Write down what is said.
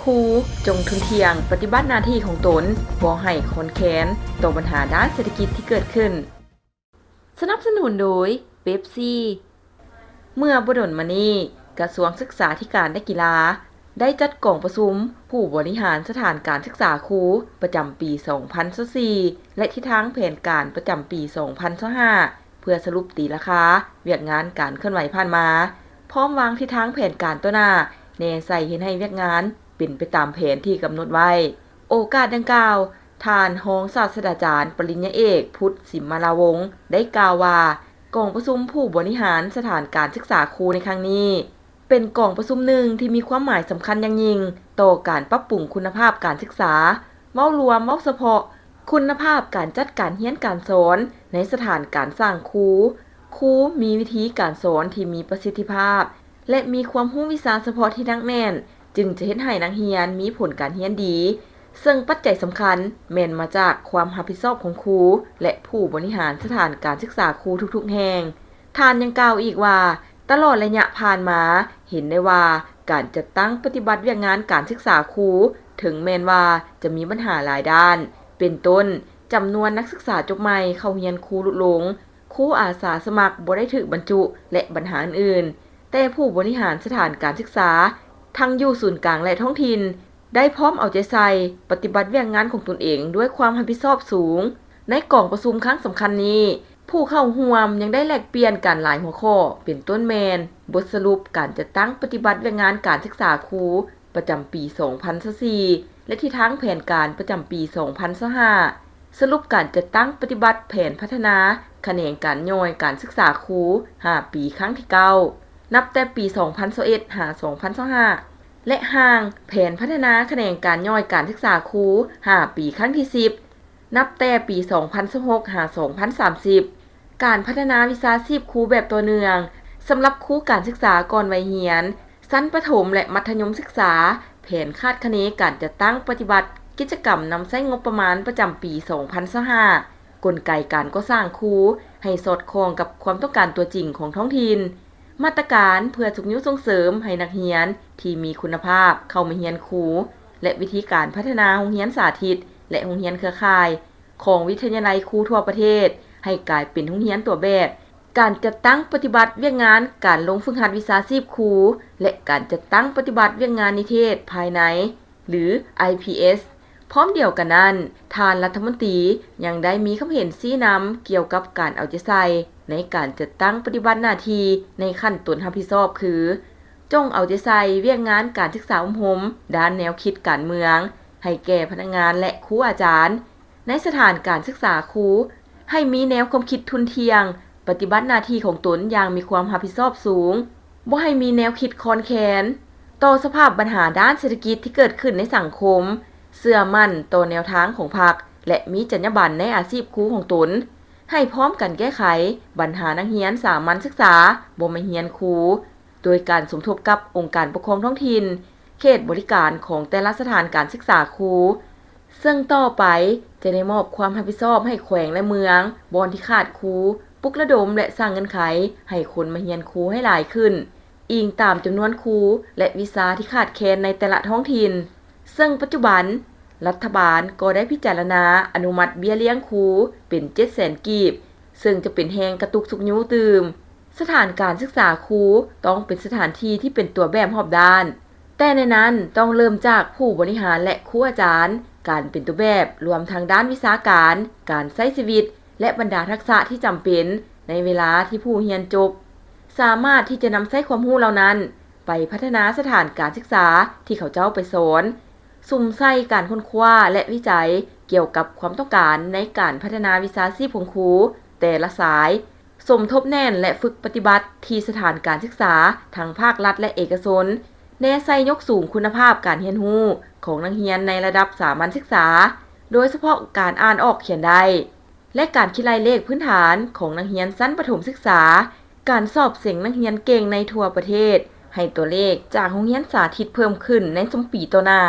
ຄູຈົ່ງທຸ່ນທ່ຽງປະຕິບັດໜ້າທີ່ຂອງຕົນ, ບໍ່ໃຫ້ຄອນແຄນຕໍ່ບັນຫາດ້ານເສດຖະກິດທີ່ເກີດຂຶ້ນ. ສະໜັບສະໜູນໂດຍ ເປັບຊີ. ເມື່ອບໍ່ດົນມານີ້, ກະຊວງສຶກສາທິການ ແລະ ກິລາ ໄດ້ຈັດກອງປະຊຸມຜູ້ບໍລິຫານສະຖານການສຶກສາຄູປະຈຳປີສອງພັນຊາວສີ່ ແລະ ທິດທາງແຜນການປະຈຳປີສອງພັນຊາວຫ້າ ເພື່ອສະຫຼຸບຕີລາຄາວຽກງານການເຄື່ອນໄຫວຜ່ານມາ, ພ້ອມວາງທິດທາງແຜນການຕໍ່ໜ້າ, ແນໃສ່ເຮັດໃຫ້ວຽກງານເປັນໄປຕາມແຜນທີ່ກຳນົດໄວ້. ໂອກາດດັ່ງກ່າວ, ທ່ານຮອງສາດສະດາຈານປະລິນຍາເອກ ພຸດ ສິມມະລາວົງ ໄດ້ກ່າວວ່າ ກອງປະຊຸມຜູ້ບໍລິຫານສະຖານການສຶກສາຄູໃນຄັ້ງນີ້ ເປັນກອງປະຊຸມໜຶ່ງທີ່ມີຄວາມໝາຍສຳຄັນຢ່າງຍິ່ງຕໍ່ການປັບປຸງຄຸນນະພາບການສຶກສາ. ເວົ້າລວມ, ເວົ້າສະເພາະຄຸນນະພາບການຈັດການຮຽນການສອນໃນສະຖານການສ້າງຄູ, ຄູມີວິທີການສອນທີ່ມີປະສິດທິພາບ ແລະ ມີຄວາມຮູ້ວິຊາສະເພາະທີ່ໜັກແໜ້ນ, ຈຶ່ງຈະເຮັດໃຫ້ນັກຮຽນມີຜົນການຮຽນດີ, ເຊິ່ງປັດໄຈສຳຄັນແມ່ນມາຈາກຄວາມຮັບຜິດຊອບຂອງຄູ ແລະ ຜູ້ບໍລິຫານສະຖານການສຶກສາຄູທຸກໆແຫ່ງ. ທ່ານຍັງກ່າວອີກວ່າ, ຕະຫຼອດໄລຍະຜ່ານມາ, ເຫັນໄດ້ວ່າການຈັດຕັ້ງປະຕິບັດວຽກງານການສຶກສາຄູ ເຖິງແມ່ນວ່າຈະມີບັນຫາຫຼາຍດ້ານ, ເປັນຕົ້ນ, ຈຳນວນນັກສຶກສາຈົບໃໝ່ເຂົ້າຮຽນຄູຫຼຸດລົງ, ຄູອາສາສະໝັກບໍ່ໄດ້ຖືກບັນຈຸ ແລະ ບັນຫາອື່ນໆ, ແຕ່ຜູ້ບໍລິຫານສະຖານການສຶກສາ ທັງຢູ່ສູນກາງ ແລະ ທ້ອງຖິ່ນ ໄດ້ພ້ອມເອົາໃຈໃສ່ປະຕິບັດວຽກງານຂອງຕົນເອງດ້ວຍຄວາມຮັບຜິດຊອບສູງ. ໃນກອງປະຊຸມຄັ້ງສຳຄັນນີ້, ຜູ້ເຂົ້າຮ່ວມຍັງໄດ້ແລກປ່ຽນກັນຫຼາຍຫົວຂໍ້, ເປັນຕົ້ນແມ່ນ ບົດສະຫຼຸບການຈັດຕັ້ງປະຕິບັດວຽກງານການສຶກສາຄູປະຈຳປີສອງພັນຊາວສີ່ ແລະ ທິດທາງແຜນການປະຈຳປີສອງພັນຊາວຫ້າ, ສະຫຼຸບການຈັດຕັ້ງປະຕິບັດແຜນພັດທະນາຂະແໜງການຍ່ອຍການສຶກສາຄູຫ້າປີຄັ້ງທີເກົ້າ ນັບແຕ່ປີສອງພັນຊາວເອັດ ຫາ ສອງພັນຊາວຫ້າ ແລະ ຮ່າງແຜນພັດທະນາຂະແໜງການຍ່ອຍການສຶກສາຄູຫ້າປີຄັ້ງທີສິບ ນັບແຕ່ປີສອງພັນຊາວຫົກ ຫາ ສອງພັນສາມສິບ. ການພັດທະນາວິຊາຊີບຄູແບບຕໍ່ເນື່ອງ ສຳລັບຄູການສຶກສາກ່ອນໄວຮຽນ, ຊັ້ນປະຖົມ ແລະ ມັດທະຍົມສຶກສາ, ແຜນຄາດຄະເນການຈັດຕັ້ງປະຕິບັດກິດຈະກຳນຳໃຊ້ງົບປະມານປະຈຳປີສອງພັນຊາວຫ້າ, ກົນໄກການກໍ່ສ້າງຄູໃຫ້ສອດຄ່ອງກັບຄວາມຕ້ອງການຕົວຈິງຂອງທ້ອງຖິ່ນ, ມາດຕະການເພື່ອຊຸກຍູ້ສົ່ງເສີມໃຫ້ນັກຮຽນທີ່ມີຄຸນນະພາບເຂົ້າມາຮຽນຄູ ແລະ ວິທີການພັດທະນາໂຮງຮຽນສາທິດ ແລະ ໂຮງຮຽນເຄືອຂ່າຍ ຂອງວິທະຍາໄລຄູທົ່ວປະເທດ ໃຫ້ກາຍເປັນໂຮງຮຽນຕົວແບບ, ການຈັດຕັ້ງປະຕິບັດວຽກງານການລົງຝຶກຫັດວິຊາຊີບຄູ ແລະ ການຈັດຕັ້ງປະຕິບັດວຽກງານນິເທດພາຍໃນ ຫຼື ໄອພີເອສ. ພ້ອມດຽວກັນນັ້ນ, ທ່ານລັດຖະມົນຕີຍັງໄດ້ມີຄຳເຫັນຊີ້ນຳກ່ຽວກັບການເອົາໃຈໃສ່ໃນການຈັດຕັ້ງປະຕິບັດໜ້າທີ່ໃນຂັ້ນຕົນຮັບຜິດຊອບ ຄື ຈົ່ງເອົາໃຈໃສ່ວຽກງານການສຶກສາອົບຮົມດ້ານແນວຄິດການເມືອງໃຫ້ແກ່ພະນັກງານ ແລະ ຄູອາຈານ ໃນສະຖານການສຶກສາຄູ ໃຫ້ມີແນວຄວາມຄິດທຸ່ນທ່ຽງ, ປະຕິບັດໜ້າທີ່ຂອງຕົນຢ່າງມີຄວາມຮັບຜິດຊອບສູງ, ບໍ່ໃຫ້ມີແນວຄິດຄອນແຄນຕໍ່ສະພາບບັນຫາດ້ານເສດຖະກິດທີ່ເກີດຂຶ້ນໃນສັງຄົມ, ເຊື່ອໝັ້ນຕໍ່ແນວທາງຂອງພັກ ແລະ ມີຈັນຍາບັນໃນອາຊີບຄູຂອງຕົນ, ໃຫ້ພ້ອມກັນແກ້ໄຂບັນຫານັກຮຽນສາມັນສຶກສາບໍ່ມາຮຽນຄູ ໂດຍການສົມທົບກັບອົງການປົກຄອງທ້ອງຖິ່ນ, ເຂດບໍລິການຂອງແຕ່ລະສະຖານການສຶກສາຄູ, ເຊິ່ງຕໍ່ໄປຈະໄດ້ມອບຄວາມຮັບຜິດຊອບໃຫ້ແຂວງ ແລະ ເມືອງ ບ່ອນທີ່ຂາດຄູ, ປຸກລະດົມ ແລະ ສ້າງເງື່ອນໄຂໃຫ້ຄົນມາຮຽນຄູໃຫ້ຫຼາຍຂຶ້ນ, ອີງຕາມຈຳນວນຄູ ແລະ ວິຊາທີ່ຂາດແຄນໃນແຕ່ລະທ້ອງຖິ່ນ. ເຊິ່ງປັດຈຸບັນ, ລັດຖະບານກໍໄດ້ພິຈາລະນາອະນຸມັດເບ້ຍລ້ຽງຄູເປັນເຈັດແສນກີບ, ເຊິ່ງຈະເປັນແຮງກະຕຸກຊຸກຍູ້ຕື່ມ. ສະຖານການສຶກສາຄູຕ້ອງເປັນສະຖານທີ່ທີ່ເປັນຕົວແບບຮອບດ້ານ, ແຕ່ໃນນັ້ນຕ້ອງເລີ່ມຈາກຜູ້ບໍລິຫານ ແລະ ຄູອາຈານ, ການເປັນຕົວແບບລວມທັງດ້ານວິຊາການ, ການໃຊ້ຊີວິດ ແລະ ບັນດາທັກສະທີ່ຈຳເປັນໃນເວລາທີ່ຜູ້ຮຽນຈົບ ສາມາດທີ່ຈະນຳໃຊ້ຄວາມຮູ້ເຫຼົ່ານັ້ນໄປພັດທະນາສະຖານການສຶກສາທີ່ເຂົາເຈົ້າໄປສອນ, ສຸມໃສ່ການຄົ້ນຄວ້າ ແລະ ວິໄຈກ່ຽວກັບຄວາມຕ້ອງການໃນການພັດທະນາວິຊາຊີບຂອງຄູແຕ່ລະສາຍ, ສົມທົບແໜ້ນ ແລະ ຝຶກປະຕິບັດທີ່ສະຖານການສຶກສາທັງພາກລັດ ແລະ ເອກະຊົນ, ແນໃສ່ຍົກສູງຄຸນນະພາບການຮຽນຮູ້ຂອງນັກຮຽນໃນລະດັບສາມັນສຶກສາ, ໂດຍສະເພາະການອ່ານອອກຂຽນໄດ້ ແລະ ການຄິດໄລ່ເລກພື້ນຖານຂອງນັກຮຽນຊັ້ນປະຖົມສຶກສາ, ການສອບເສັງນັກຮຽນເກັ່ງໃນທົ່ວປະເທດ, ໃຫ້ຕົວເລກຈາກໂຮງຮຽນສາທິດເພີ່ມຂຶ້ນໃນຊຸມປີຕໍ່ໜ້າ.